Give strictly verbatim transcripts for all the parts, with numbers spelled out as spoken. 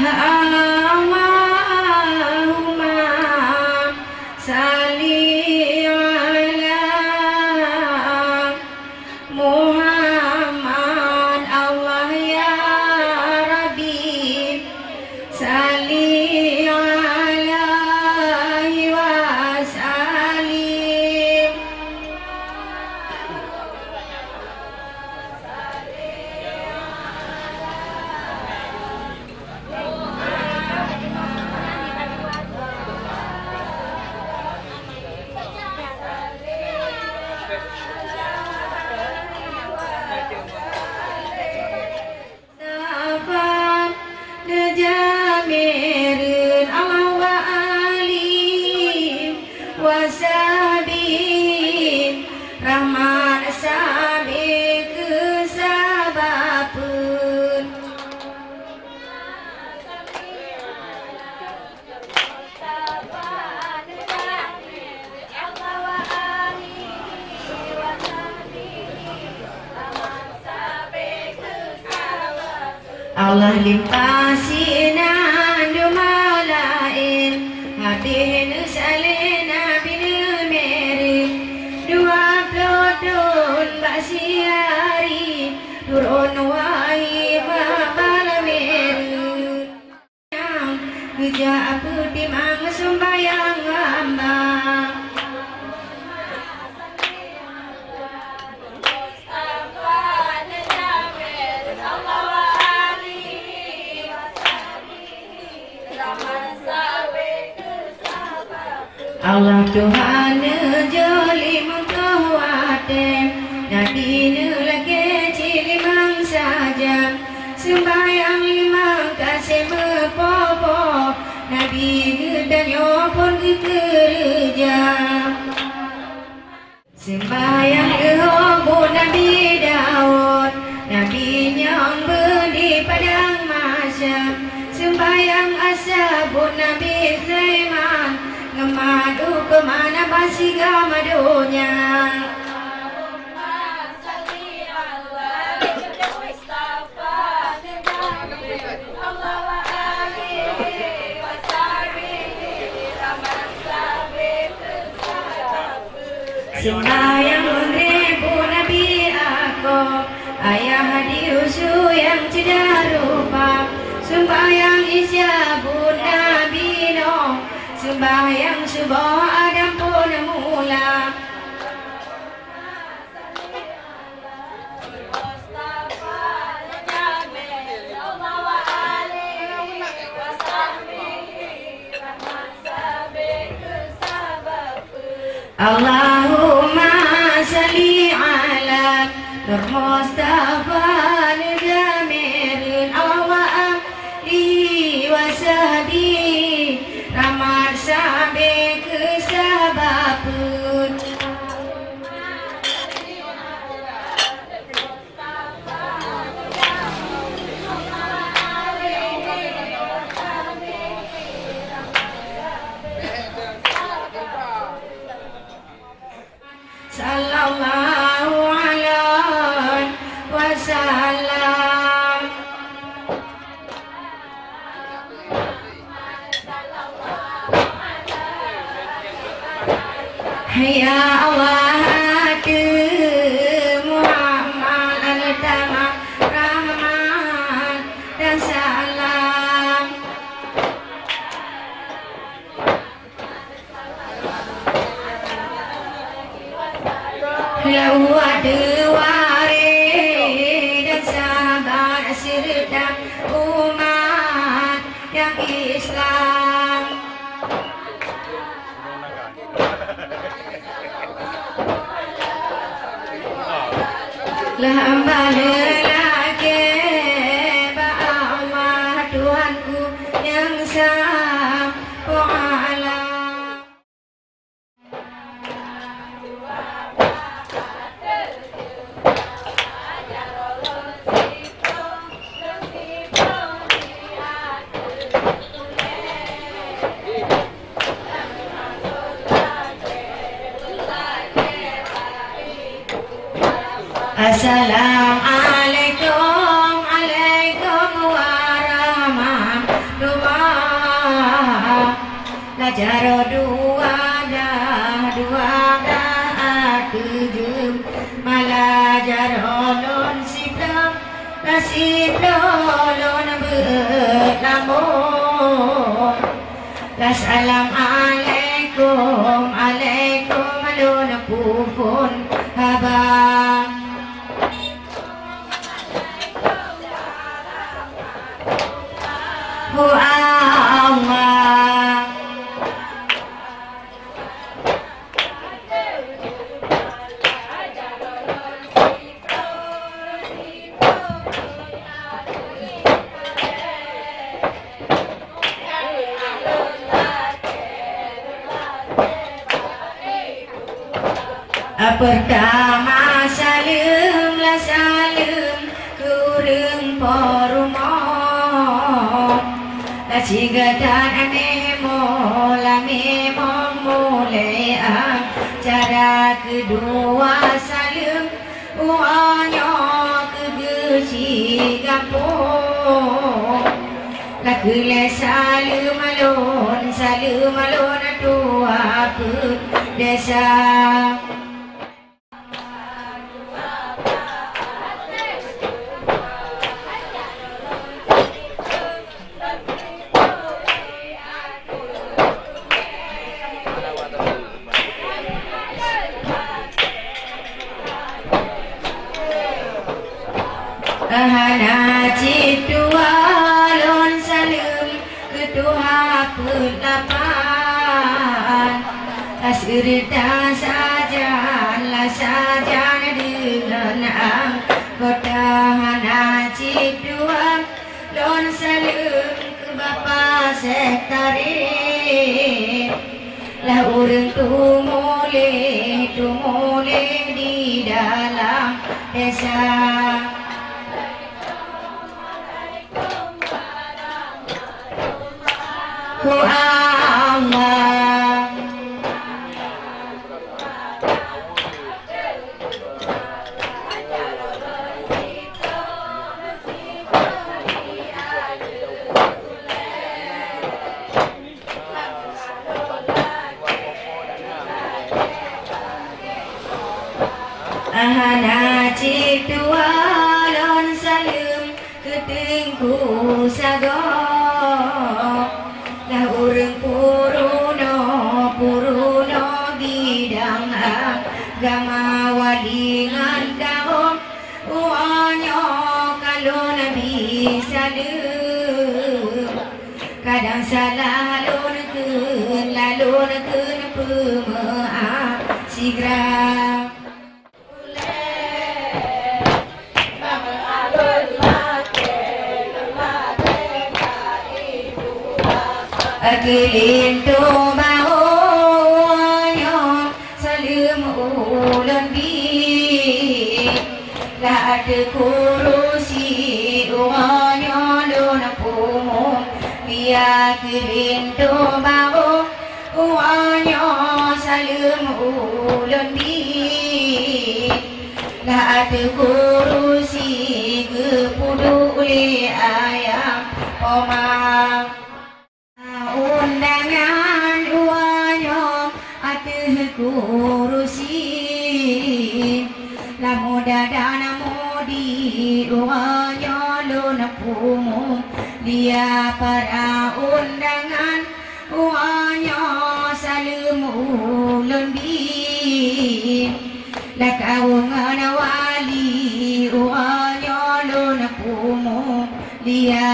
Allahumma salli ala Muhammad, Allah ya Rabbi, salli alaihi wa sallim. Safan neujameureueng Allah wa alihi wa sahbihi, rahmat sabe keu sababeuen. Allah limpah sinan dua malaén, habéh neusaleueng Nabi neumeureueng. Dua ploh thon bak sihari, turun wahyu bak baleumeureueng. Geujak peutimang sumbayang hamba. Allah Tuhan neujok limong ploh watée, Nabi neulakée cit limong saja. Seumbahyang limong ka seumeupôh-pôh, Nabi geutanyoe phon geukeureuja. Seumbahyang leuhô buet Nabi Daud, Nabi nyang beu di padang mahsyar. Seumbahyang asar buet Nabi Sulaiman, ngon mat u keumanah ban sigom donya. Seumbahyang meunrebu Nabi Yakub, ayah di usu nyang ceudah rupa. Seumbahyang Isya buet Nabi Nuh, seumbahyang suboh Adam phon mula. Allahumma salli ala Nur Mustafa Nurul Jamirin, Allah wa alihi wa sahbihi, rahmat sabe keu sahabat pun. Sallallahu alaihi wasallam. Ya Allah, ateueh Muhammad, Allah tamah rahmat dan salam. Lewat dewari dan sahabat serta umat yang Islam. Lheueh hamba neulakée bak Allah Tuhanku nyang sa Taala. Assalamualaikum, alaikum warahmatullahi Sidroe lôn beuet lamon. Assalamualaikum, alaikum lôn peuphon haba. Hu Allah. Peurtama saleuem lah saleuem keu ureueng po rumoh. Lah sigadan aneuk mo lamé mong mulai acara keudua saleuem. Uroe nyoe keu geuchik gampông, lakeu lé saleuem lôn, saleuem lôn tuha peuet desa. Hana cit dua lôn saleuem keu tuha peuet lapan. Seureuta sajan, lah sajan deungon anggota hana cit dua. Lôn saleuem keu Bapak Sekretaris, lah ureueng tumuléh, tumuléh di dalam desa. Hu Allah. Hana cit dua lôn saleuem keu Teungku sagoe, lah ureueng peurunoe, peurunoe bidang agama wali ngon kaum. Uroe nyoe ka lôn bi saleuem, kadang salah lôn kheun, lah lôn kheun peumeu'ah sigra. Keulinto bahô nyoe saleuem ulôn bi, lah ateueh kurusi uroe nyoe lôn peurumoh. Biya keulinto bahô uroe nyoe saleuem ulôn bi, lah ateueh kurusi geupeuduek lé ayah poma. Undangan uroe nyoe ateueh kurusi, lam muda dan mudi uroe nyoe lôn peurumoh. Dia para undangan uroe nyoe saleuem ulôn bi, lakau ngon wali uroe nyoe lôn peurumoh. Dia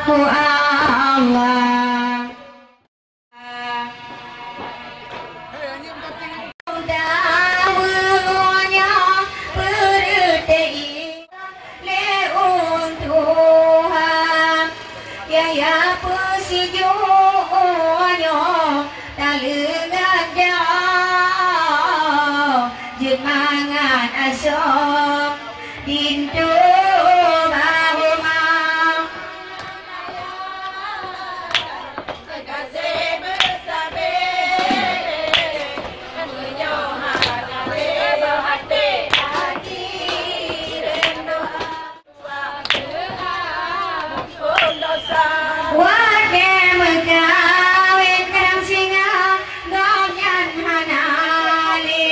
Hu Allah. Tawoe nyoe peureuté lé ureueng tuha, yah-yah peusijuek nyoe taleungat jaroe jeuet mangat asoe. Pintoe barô ma. Watèe meukawen kadang singa, gobnyan hana lé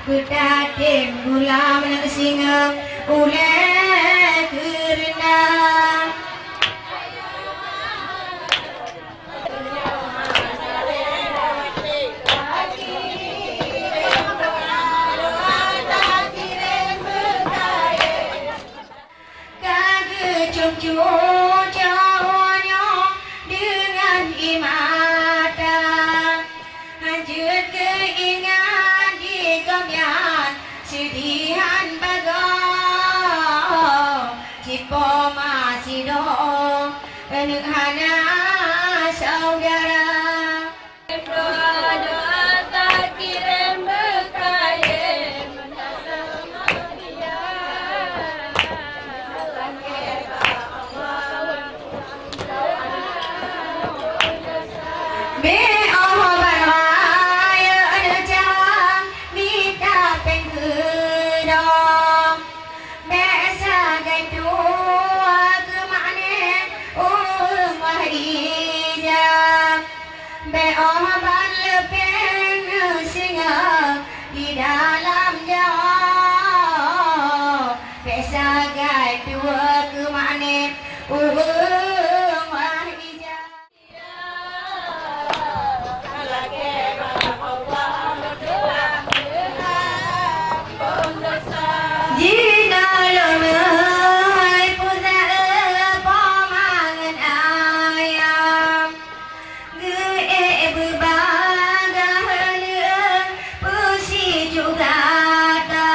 Beutatem gula meunan singoh ulée keureuna. Ka geucom cucoe nyoe deungon ié mata, hanjeuet geuingat di gobnyan seudihan bagoe. Cit poma sidroe, aneuk hana syedara. Doa-doa takirém beukayém. Bék óh ban rayeuk neucawang mita péng keudong. Bék sagai tuwoe keu makné ureuëng wah ija. Bék óh ban leupeng singoh di dalam jaroe. Bék sagai tuwoe keu makné ureuëng wah ija. Jinoe lôn meuhôi peusapeue poma ngon ayah. Geuék beubagaih leueng peusijuek gata.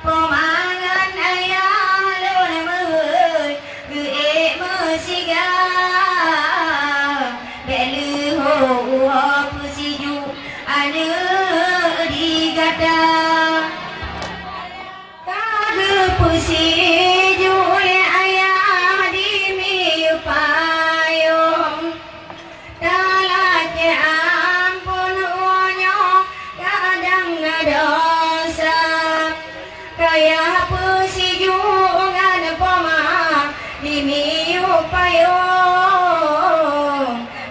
Poma ngon ayah lôn meuhôi geuék meusiga. Bék leuho uroe peusijuek aneuk di gata. Ka geupeusijuek lé ayah di miyueb payong. Talakée amphon uroe nyoe kadang na desya. Kayah peusijuek ngon poma di miyueb payong.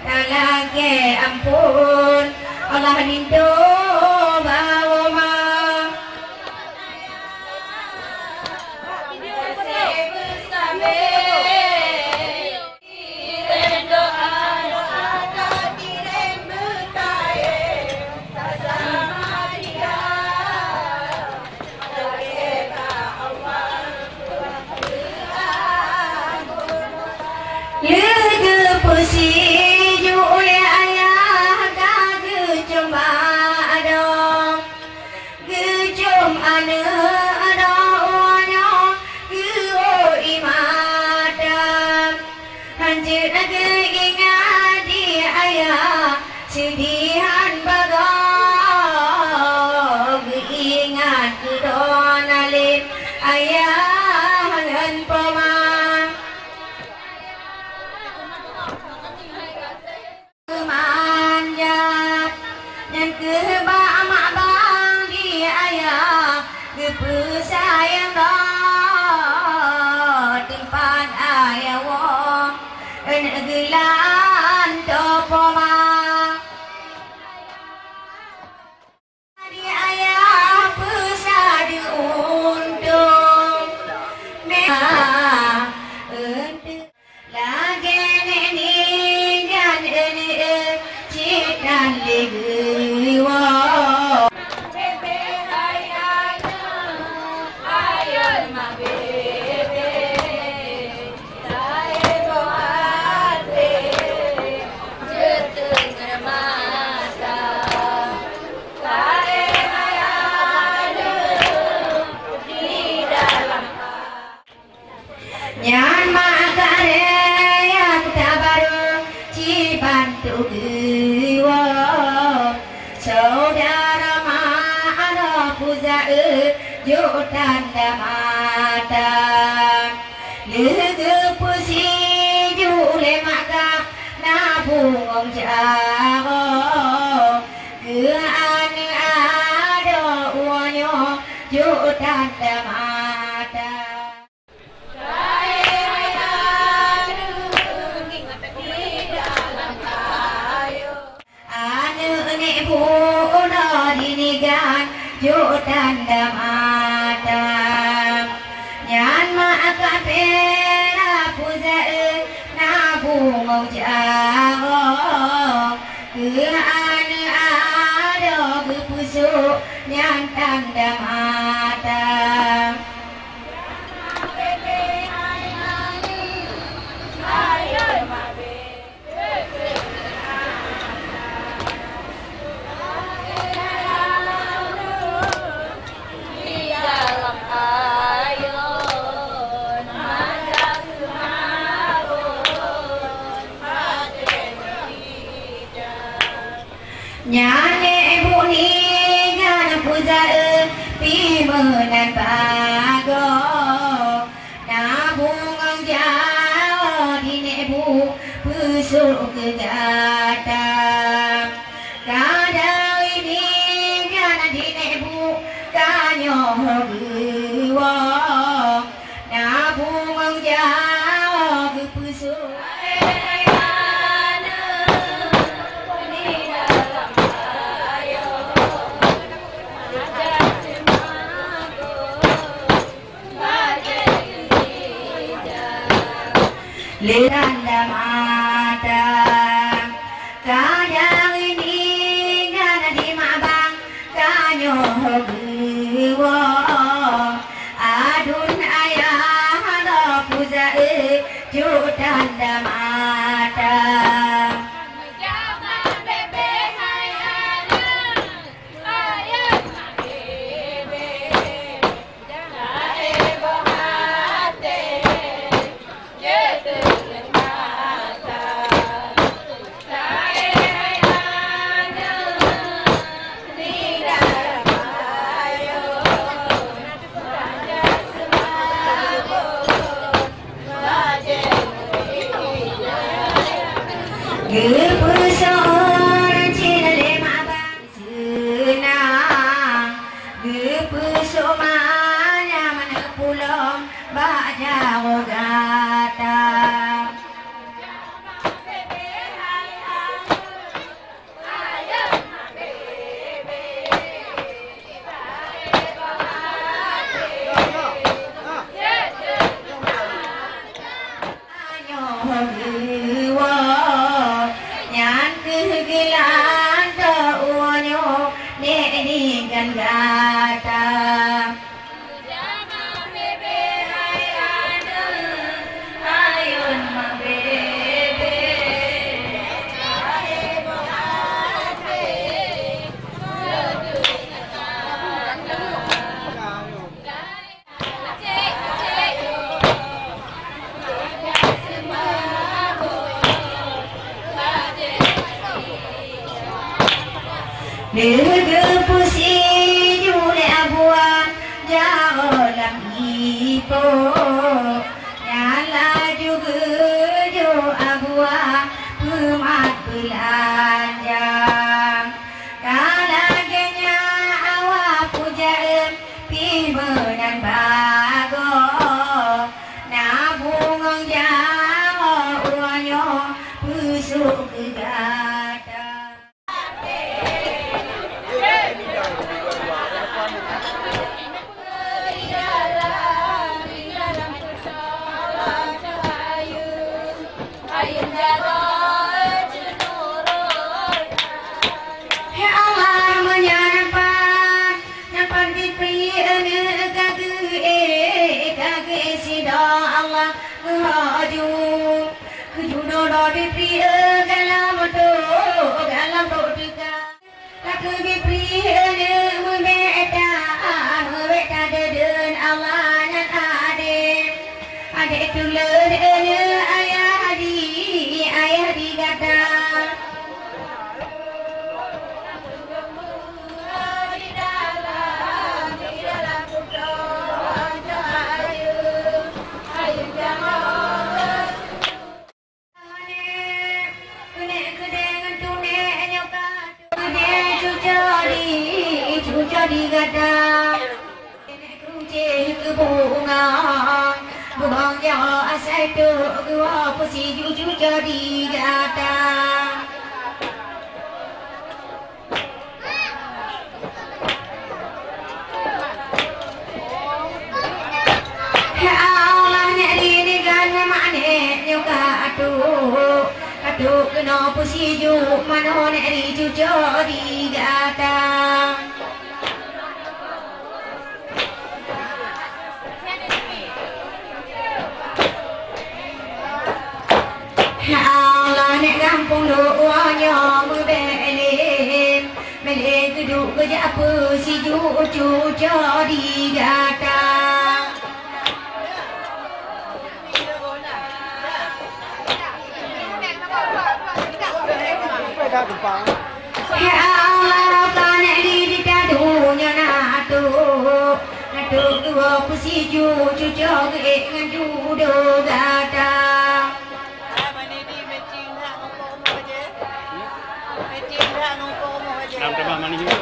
Talakée amphon Allah linto bak roma. Lheueh geupeusijuek lé ayah ka geucom bak dong. Geucom aneuk droe nyoe geuhôi mata. Hanjeuet geuingat di ayah seudihan bagoe. Geuingat keudroe na lé ayah ngon poma. Manjat, nyan keuh bak mak bang di ayah geupeusayang droe. Teumpat ayah woe, aneuk geulantoe poma. Di ayah peusadeue untông, meuah eunteuk lagée nék ninggan, eunteuk cit nan lé geuwoe. Nyan mak kareh nyang tabarô cit bantuk geuwoe. Syedara mak aroh peusapeue jok tanda mata. Lheueh geupeusijuek lé mak kah na bungöng jaroe. Keu aneuk adoe uroe nyoe jok tanda mata. Aneuk nibak uroe di ninggan Juk tanda mata. Nyan mak ka pera puzae na bungong jaroe. Keu aneuk adoe geupeusok nyan tanda mata. Nyan Nek Bu ninggai puzae pih meunan bagoe. Na bungong jaroe di Nek Bu peusok keu gata. Ka dari ninggai di Nek Bu ka nyoe geuwoe. Na bungong jaroe geupeusok. Lé tanda mata. Ka nyang ini nyan di mabang, ka nyoe geuwoe. Adun ayah lo puzae juk tanda mata. Geupeusok cit lé mabang. Seunang geupeusok manyam aneuk pulom bak jaroe gata. Nyoe geuwoe, nyan keuh geulantoe uroe nyoe nek ninggai gata. Lheueh geupeusijuek lé Abuwa jaroe lam ipo, nyan laju geujok Abuwa peumat beulanja. Ka lagèe nyan awak puja-e pih meunan bagoe, na bungong jaroe uroe nyoe peusok keu gata. Hai Allah, meunyoe nyan pat, nyan pat Bipri, eh, ka geuék, ka geuék sidroe Allah meuhojung. Keujunoe Bipri, eh, galom trok, galom trok teuka. Takheun Bipri, eh, meubèk ta, meubèk tadeungon Allah nyan adèe. Adèe tuleueng, eh, ayah di, ayah di gata. Keuneuk keudeh ngon tunek nyoe ka keudeh cuco di, cuco di gata. Keuneuk keurucéh keu bunga, bubong nyoe asai tok geuwoe peusijuek cuco di gata. Keunoe peusijuek manoe nèk ri cucoe di gata. Ya Allah, nèk gampông lôn uroe nyoe meubèk lé. Meulén keuduek geujak peusijuek cucoe di gata. Ya Allah, ka nèk di, di tadoe nyoe na trôk. Na trôk dua peusijuek cucoe geuék ngon judoe gata. Nam tamah manis juga.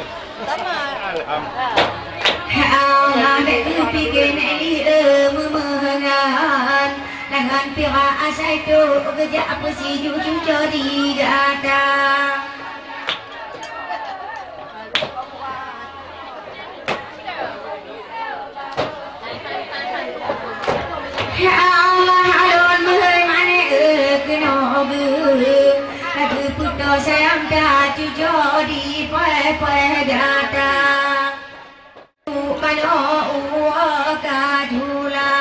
Alhamdulillah. Allah bèk geupike nèk lé meumeuhan. Tangan pirak asai trôk geujak peusijuek cucoe di gata. Ya Allah, alôn meuhôi mané keunoe geuh. Laju peutoe sayang that cucoe di poe-poe gata. Manoe uroe ka jula.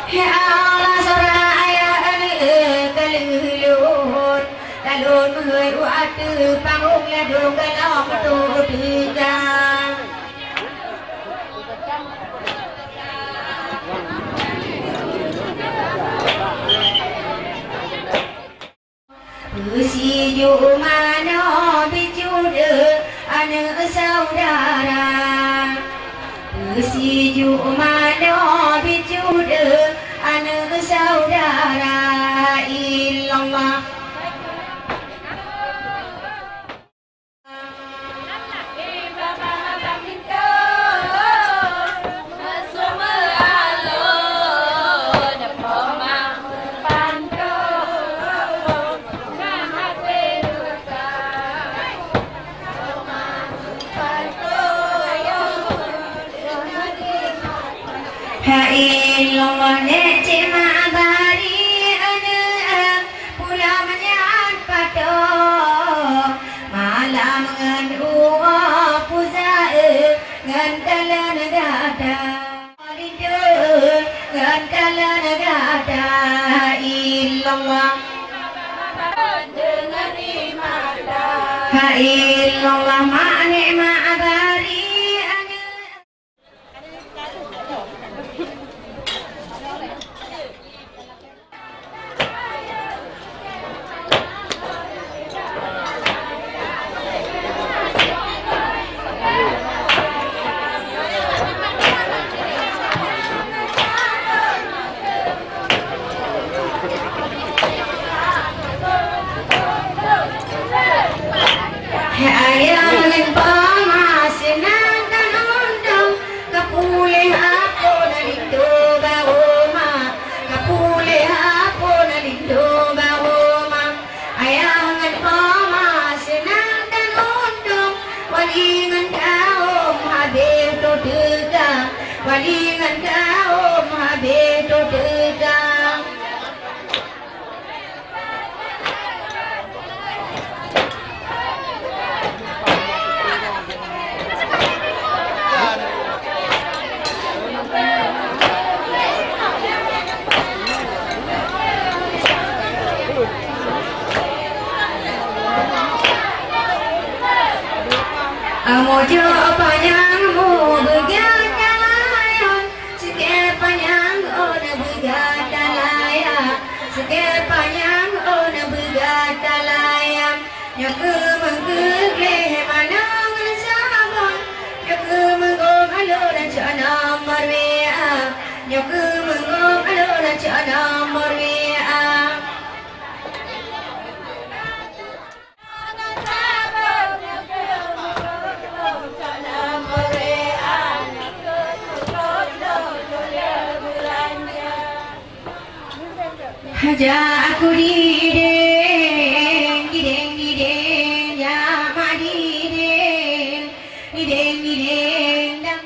Ya Allah, seurang ayah aneuk ka lheueh lôn, lalôn meuhôi u ateueh panggong ladôm galak meututoe teuka. Peusijuek manoe bicude aneuk saudara. Peusijuek manoe bicude aneuk saudara. Illallah. Hai Allah, nèk cit mak bari aneuk, pula meunyan patok, malam ngon uroe puzae ngon kalon gata. Linto ngon kalon gata, illallah. Ha illallah, mak nèk mak bari aneuk. Ayah ngon pama seunang tanondong, ka puléh apon linto barô ma, ka puléh apon linto barô ma. Ayah ngon pama seunang tanondong, wali ngon kaum habéh to teuka, wali ngon kaum habéh to teuka. Amoe jok panyang mu beugata layan, sikée panyang ôn beugata layan, sikée panyang ôn beugata layan. Nyoe keuh meugeugleh manoe ngon sabon, nyoe keuh meugom alô dan cok nomor W A, nyoe keuh meugom alô dan cok nomor W A. Hajat aku dideng, dideng, dideng, jak mak dideng, dideng, dideng, dang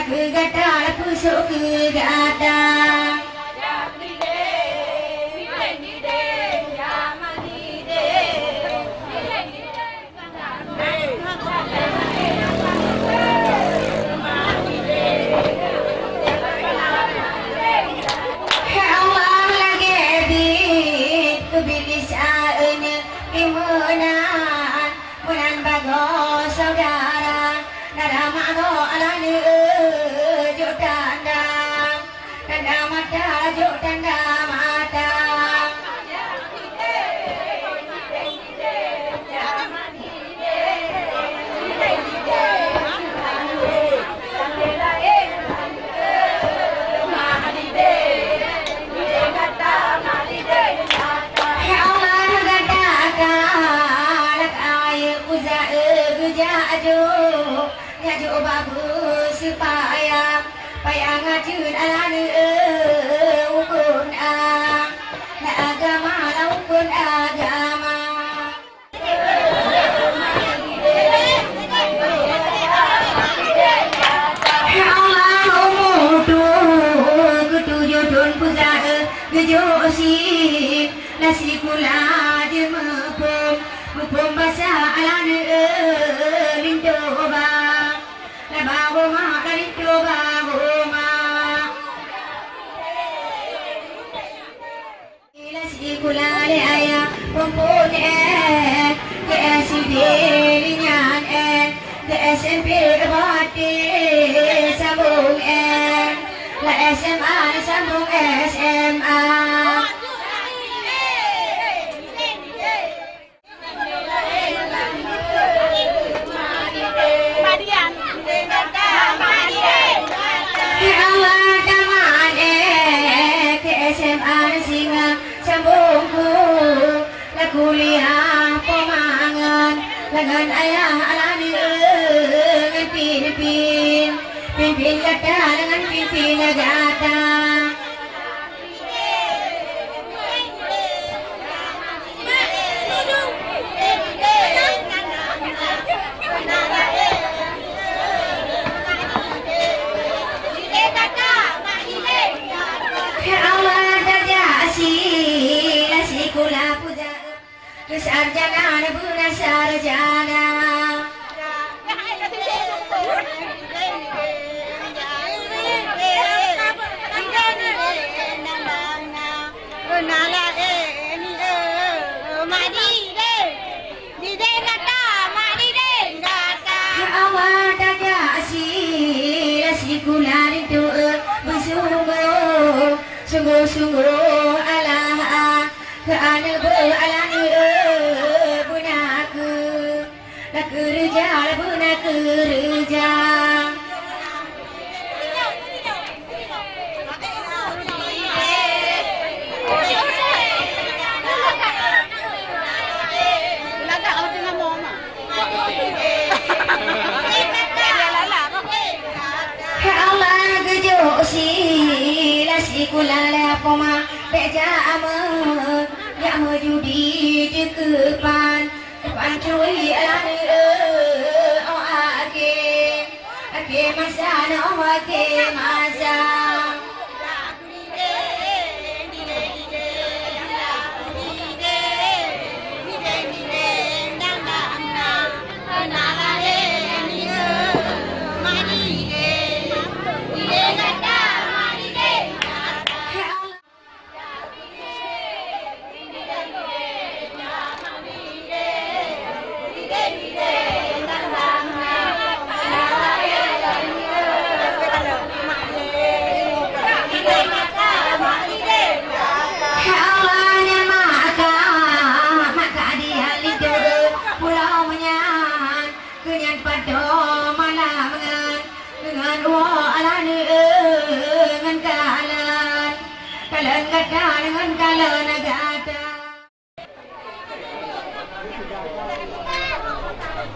Keu gata, peusok keu gata. Hai Allah, lagèe bit keubiet di saeuneuk dimeunan, meunan bagoe syedara, dara magoe aneuk jok tanda, tanda mata jok tanda mata. Hai Allah, gata ka lak ayeuk uza geujak aju, jak aju babu seupaya, paya ngajeuen aneuk ukun a, na agama lam ukun agama. Ya Allah, umu tu keutujoh thon peugah geujok si, na sikula jeuet muphom, muphom basa aneuk linto ba, na ba goma ka linto ba goma. Sikula lé ayah, phôn-phôn eh, ke S D linyan eh, ke S M P Bati sambong eh, la S M A sambong S M A. Ya Allah, tamat eh, ke S M A singa sambung ku, la kuliah peumangan, la ngon ayah aneuk ngon pimpin, pimpin gata ngon pimpin gata. Ya Allah, tajak si, la sikula peugah. Keu sarjana na beuna sarjana. Ya Allah, tajak si, la sikula rintu beusunggoh, sunggoh-sunggoh alah. Keu aneuk beu alah neu beuna keu, na keureuja beuna keureuja. Hai Allah, geujok si, la sikula la poma, bèk jak ameun, jak meujudi dikeue pan, pancuri aneuk, oh, akhé, akhé masa, oh, akhé masa. Hai Allah, nyan mak ka, mak ka di hali tu, pulo meunyan, keu nyan padum malam ngon, ngon woe aneuk ngon kalon, kalon gata ngon kalon gata.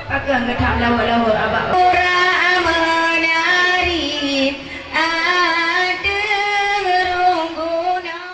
Pakon geutam lawot-lawot abak. Ura menari ateueh rung gunong.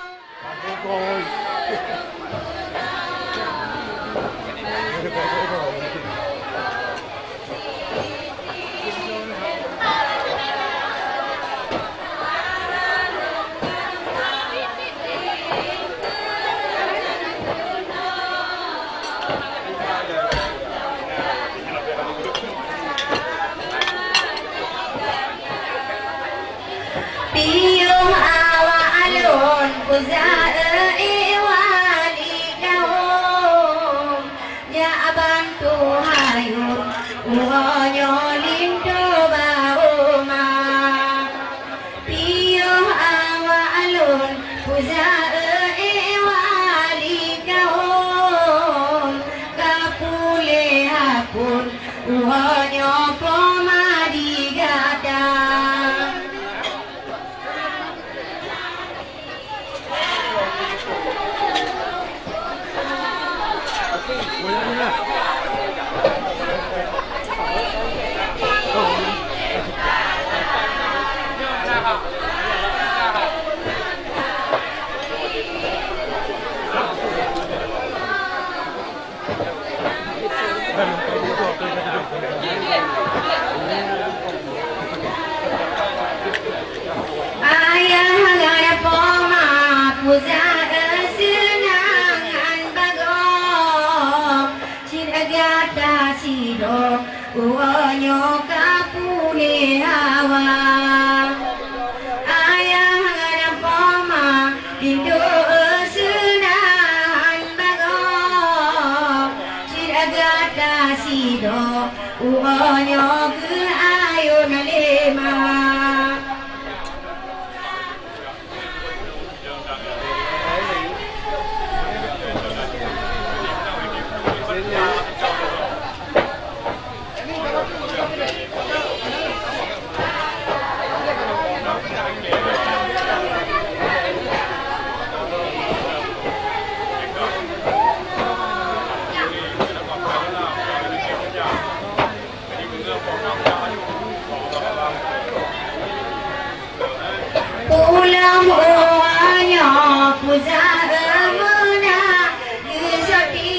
Zahra meunang geusoe,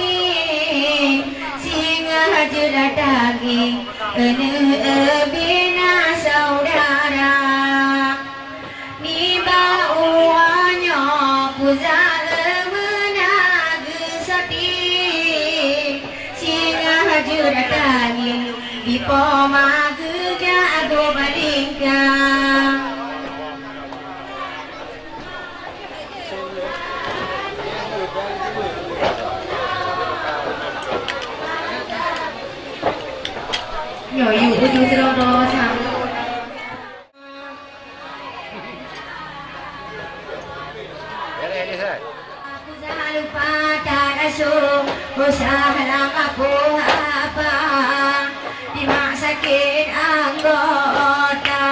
singoh jeuet daging, keuneuk bina syedara. Nibak uroe nyoe, Pu Zahra meunang geusoe, singoh jeuet daging, di poma geujak gob lingka. Nyoe yue ujoe sidroe-droe sang. Aku dah lupa tak asuh, usah lam aku apa, di mak sakit anggota.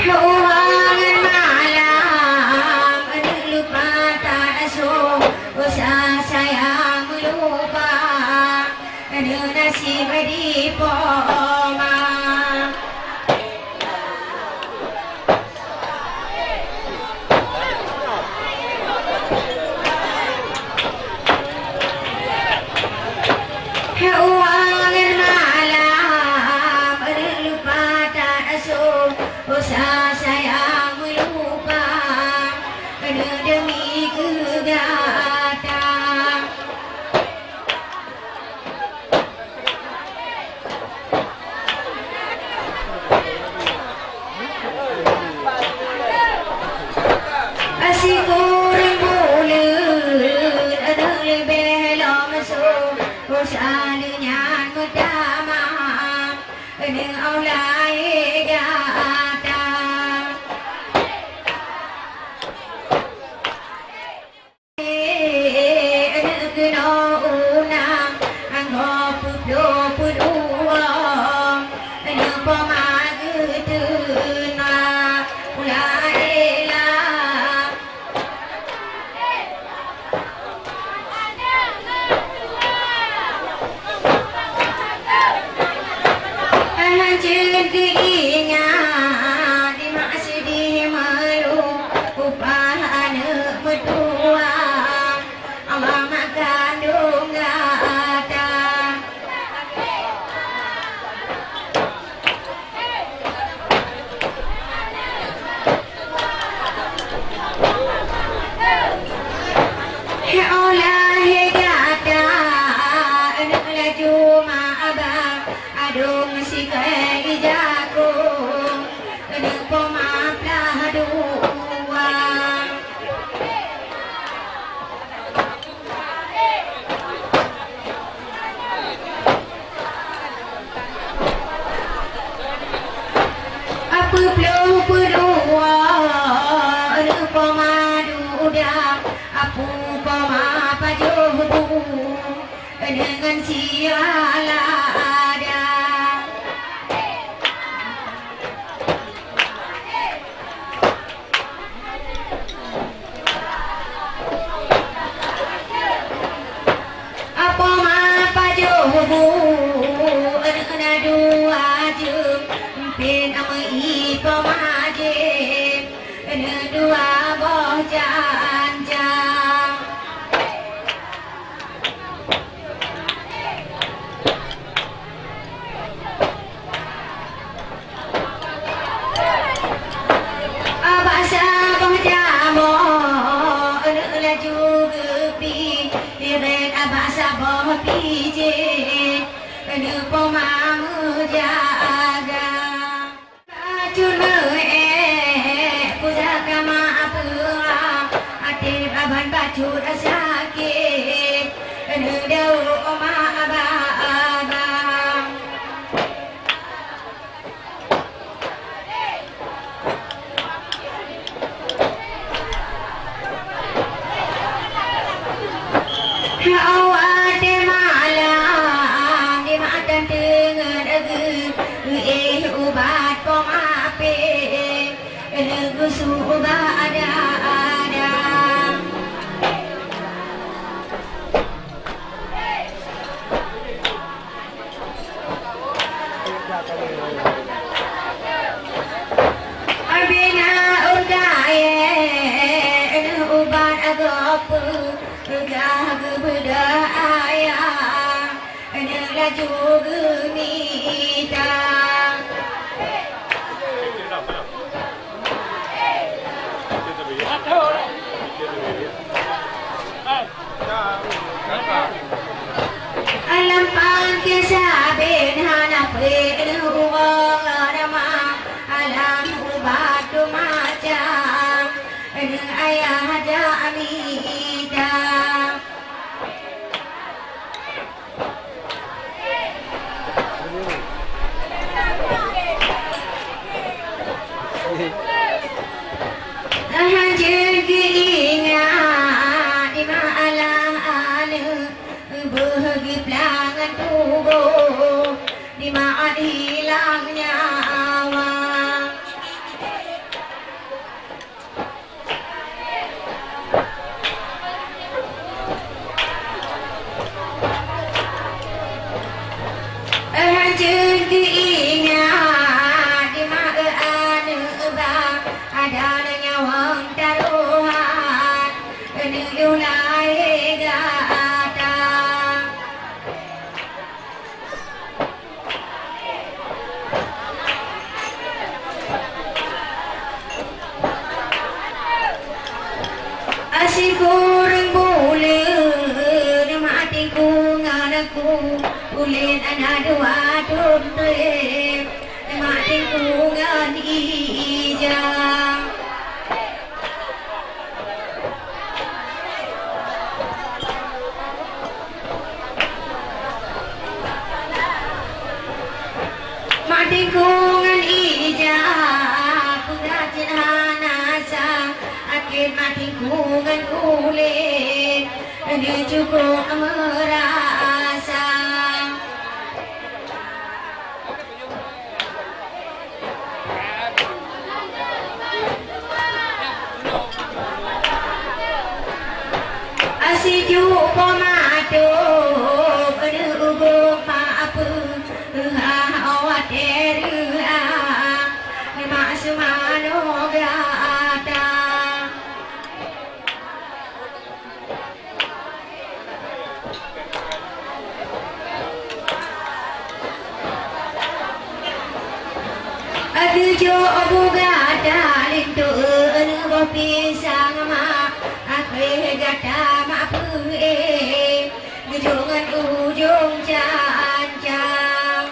Ruangan malam, aneuk lupa tak asuh, usah sayang meulupa, aneuk nasib di poma. Ruangan malam, aneuk lupa tak asuh, usah sayang meulupa, aneuk demi keu gata. Sikureueng buleuen, aneuk leubeh lom su, usah lé nyan meutamah, aneuk Allah gata. Aneuk keunoe unang, anggoe peuploh peudua, aneuk poma geuteuma, ulah ela. Hanjeuet geuingat, di mak sideh meuluh, upah aneuk meutuah, Allah mak kandông gata. He Allah, he gata, aneuk laju ma abang, adong sikali jakong, aneuk poma plah dua. Peuploh peudua, aneuk poma duda, apu poma pajoh bu, deungon sialada. Apo ma pajoh bu, aneuk na dua jeuem, mpin ameu ipo ma jeuem, aneuk dua boh janjang. Abah saboh jamoe, aneuk laju geupi, iren abah saboh pijéh, aneuk poma meujaga. Bacut meu-ék, pusaka ma peurah, até aban bacut sakét, aneuk dawa ma abang-abang. Awak di malam, di matan teungeut geuh, éh ubat pom apé, éh geusu ubat ada-ada. Geubeudôh ayah, aneuk laju geumita. Lam pangke saben hana peureuleuh uroe ramah, alam ubat tu macam, aneuk ayah jak mita. Hanjeuet geuingat di malam aneuk, beuh geuplang ngon tuboh, di maat hilang nyawa. Hanjeuet geuingat di ma-, aneuk ba, adan nyawöng tarohan, neuyue lahé gata. Sikureueng buleuen mak Teungku ngon ku, ulôn hana dua thon trép, mak Teungku ngon ija. Mak Teungku ngon ija, peugah cit hana sa, akhé mak Teungku ngon ulôn, neucukôp meurasa. Sijuek po mato, peuneuh ugoe ma peue, ha watèe reuah, nibak seumanoe gata. Geujok bu gata linto, boh pisang mak, akhé gata mak peuék, geujok ngon ujong cancang.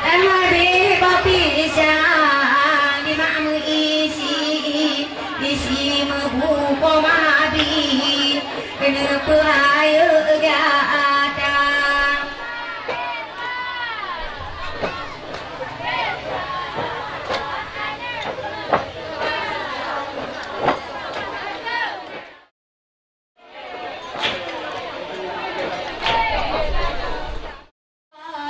Habéh boh pisang di mak meuisi, isi meubuko mabi, keuneuk peuhayeuk gata.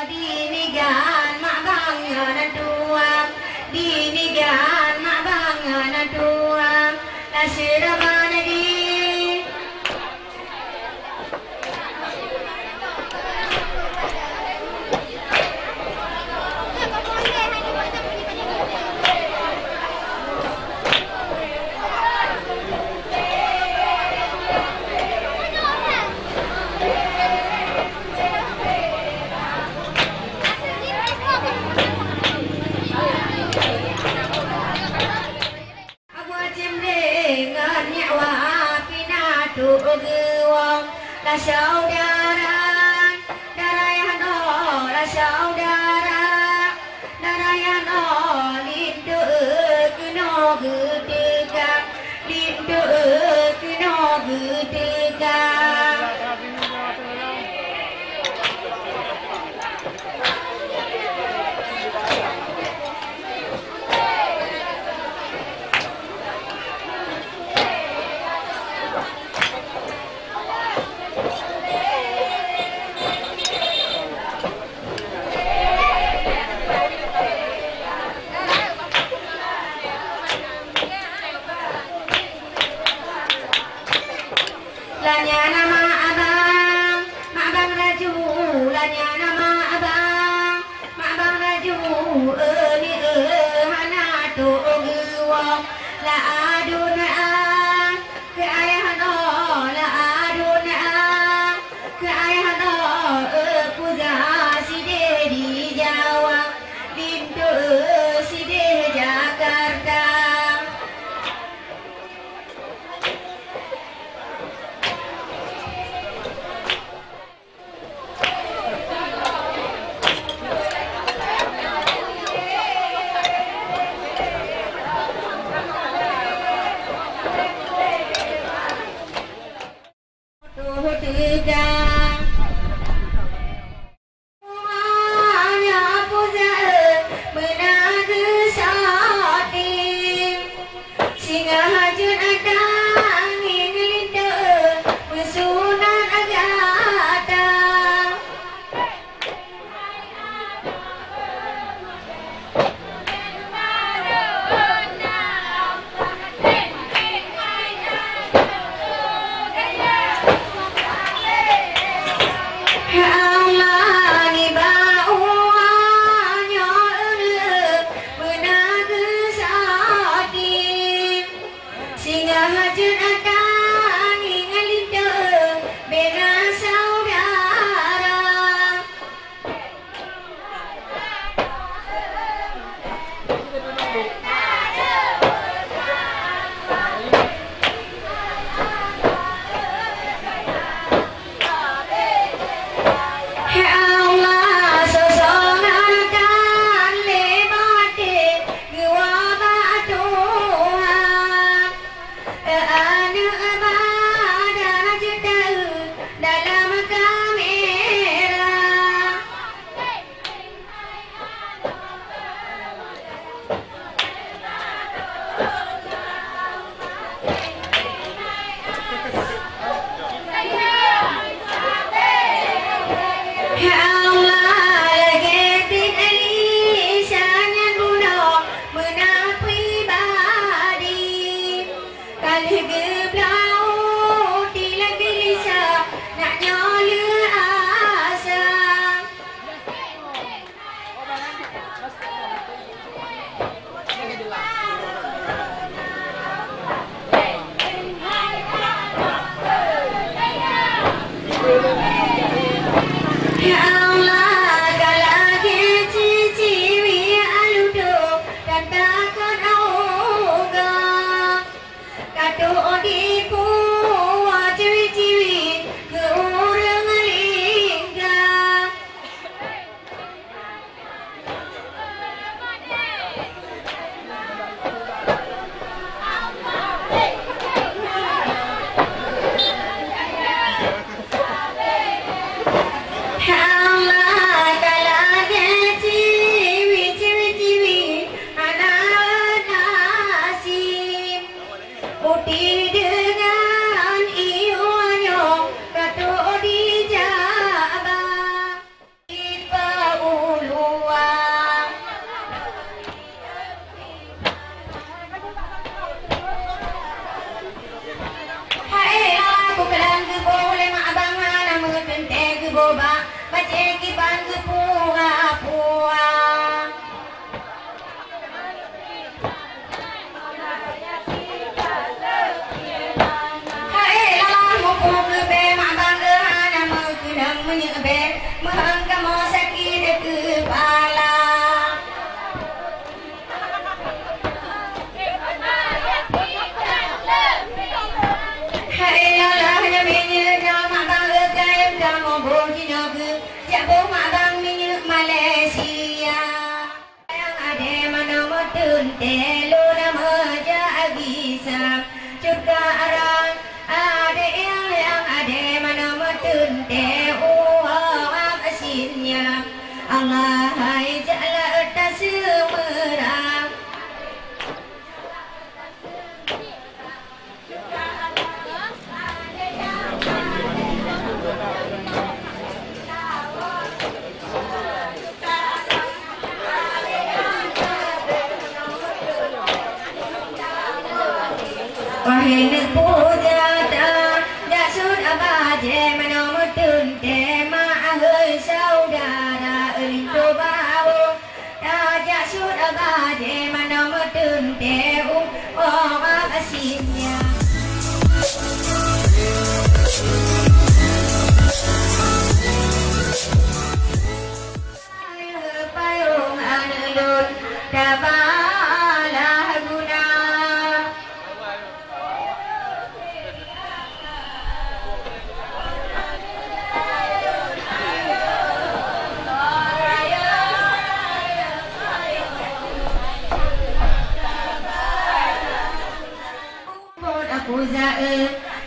Dinigan mak bang nan tuan, dinigan mak bang nan tuan, taseurah bana di. Bak bajée kiban geupura-pura. Hai lala muphom leubeh mak bang, hana meukeunong meunyeubeh, meuheueng kamoe sakét keupala. Hai lala nyoe meunyeue na mak bang, kayém kamoe boh jinoe geuh, jak boh mak bang minyeuk Malaysia. Nyang adé manoe meuteuntée, lôn na meujak gisa. Cuka arang adé nyang adé manoe meuteuntée, uroe asin nyan. Allah hai jak laôt taseumeurang. Wahé neuk puja ta, jak sut bajée manoe meuteuntée, mak ahôi syedara linto bawöng. Tajak sut bajée manoe meuteuntée, u, uroe asin nyan. Payong aneuk lôn tabalah guna. Buet aku za'e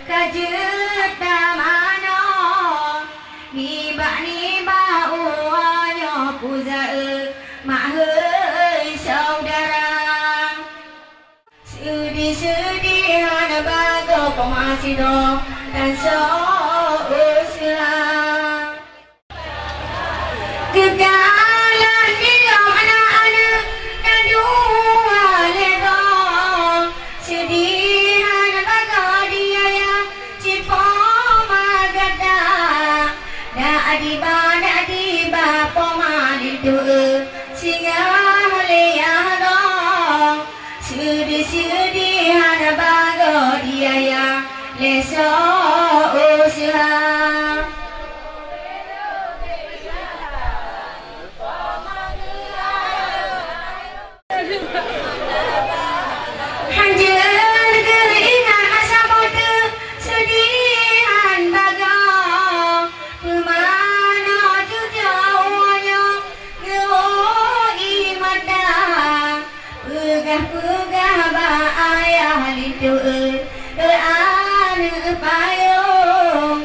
ka jeuet tamanoe, nibak-nibak uroe nyoe ku za'e mak hei syedara. Seudeh-seudeh hana bagoe poma sidroe tan soe useuha. Geukalon nilom aneuk-aneuk ka dua lhée goe. Seudeh hana bagoe di ayah cit poma gata. Dak diba, dak diba poma linto, singoh lé yah goe. Seudeh-seudeh hana bagoe di ayah lé soe useuha. Hanjeuet geuingat masa boh teuk seudeh han bagoe. Peumanoe cucoe uroe nyoe geuwoe ié mata. Peugah-peugah bak ayah linto, keu aneuk payong.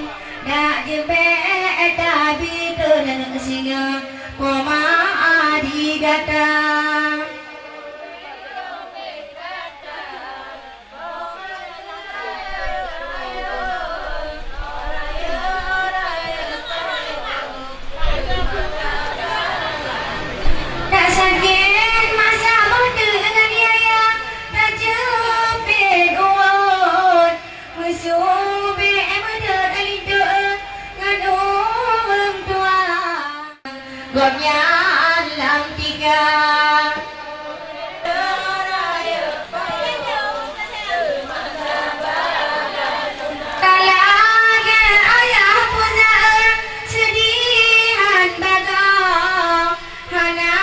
Dak jeuet bék tabi keu aneuk singoh poma di gata. Dak sakét masa boh teuk ngon yaya, tajeupet uwot, meusubek meudeuet linto ngon ureueng tuha. Gobnyan lam tiga. Ka lagée ayah peuzae seudihan bagoe, hana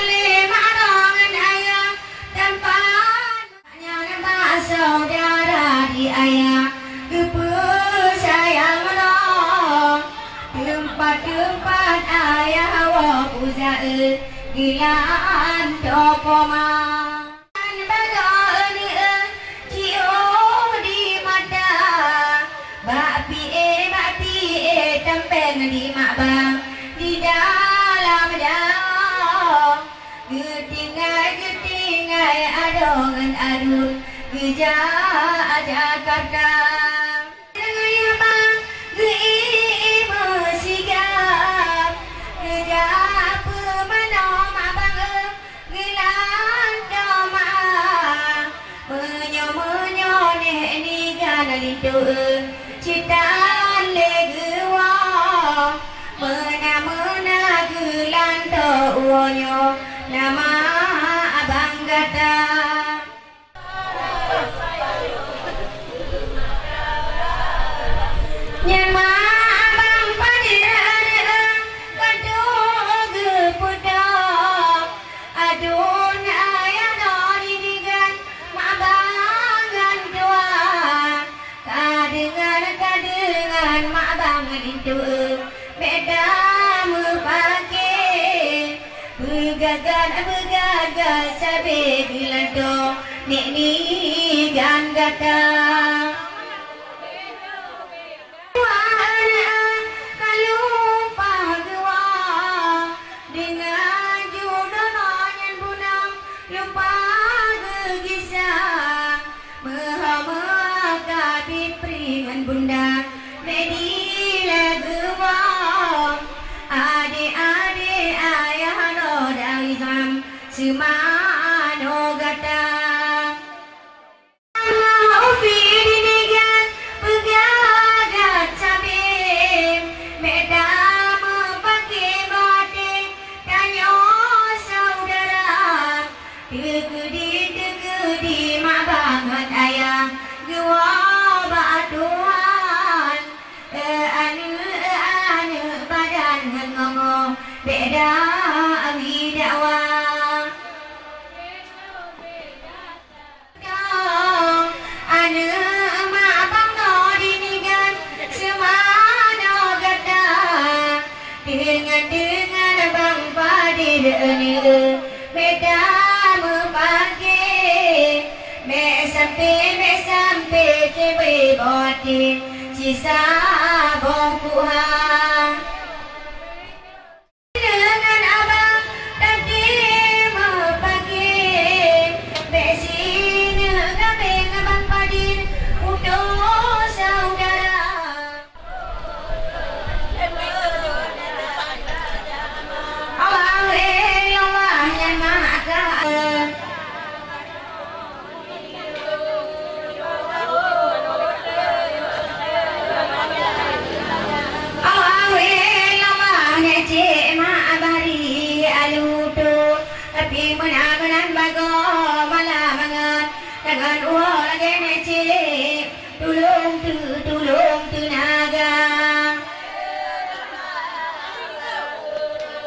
lé mak ngon ayah tampan. Nyan bak syedara di ayah geupeusayang lom. Teumpat-teumpat ayah woe peuzae geulantoe poma. Bagoe neueh jiôh di mata, bak pié, bak pié tampéng di mak bang di dalam jaroe. Geutinggai, geutinggai adoe ngon aduen geujak Jakarta. Deungon yah bang geuié meusigap, geujak peumanoe mak bang geulantoe mak. Meunyoe, meunyoe néh niga na linto, cit tan lé geuwoe. Meuna-meuna geulantoe uroe nyoe nama abang gata. Nyan ma abang padé reueng-reueng ka tueng geupeudong. Aduen ayah nyoe di digan mak bang ngon tuha. Ka deungon, ka deungon mak bang linto, bék tameupake. Beugagat, beugagat sabe geulantoe nek nigan gata. Wah, aneuk ka lumpah geuwoe, deungon judoe nyan bunong lumpah geugisa. Meuho-meuho ka bipri ngon bunda, bék dilée geuwoe. Adé-adé ayah nyoe dari Zam, seumanoe gata. Ufi di nigan peugah gata sabé, bék tameupake boh até tanyoe syedara. Teukeudi-teukeudi mak bang ngon ayah geuwoe bak Tuhan. Eh, aneuk, eh, aneuk padan ngon ngongo, bék dak awi dakwa. Aneuk mak bang nyoe di nigan seumanoe gata, deungon-deungon bang padé deuh aneuk, bék tameupake, bék sampe, bék sampe teubri boh até sisaboh kuah. Deungon abang teuntèe meupake, bék sineuk gabeng abang padin putôh syedara. Allah, eh, Allah, nyan maka. Allah, eh, Allah, nyan cit mak bari alu tu. Tapi meunan-meunan bagoe malam mangat, tangan uroe lagèe nyan cit. Tulông teu-, tulông teunaga.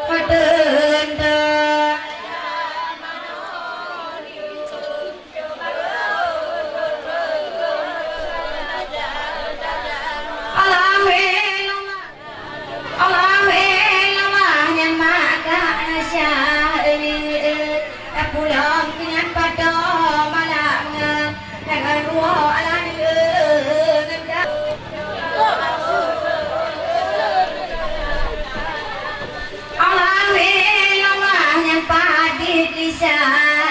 Ateun teu. Allahu Akbar. Allahu Akbar, nyan maka syah, eh, eh, tapulông keu nyan padoe malam ngon, ngon ruoh alah, eh, ngon da-, Allahu Akbar, nyan padit Isa,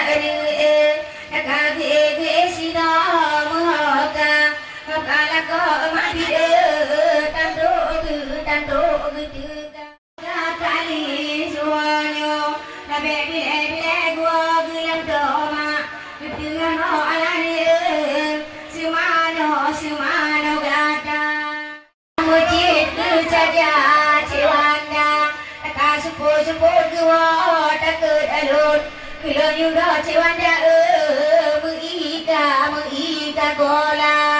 eh, eh, ka geuh-geuh sidroe meuhoka, hoka lakoe mak bideu, tantok geu-, tantok geuteuka. Ka kali suwa nyoe, na bék bilée-bilée gua geulam doma, geuteungoh alah nyoe, seumanoe, seumanoe gata. Meucit keu saja cit Wanda, ka seupôt-seupôt geuwoe takot alot, keu lôn yue droe cit Wanda, eh, meuika, meuika gola.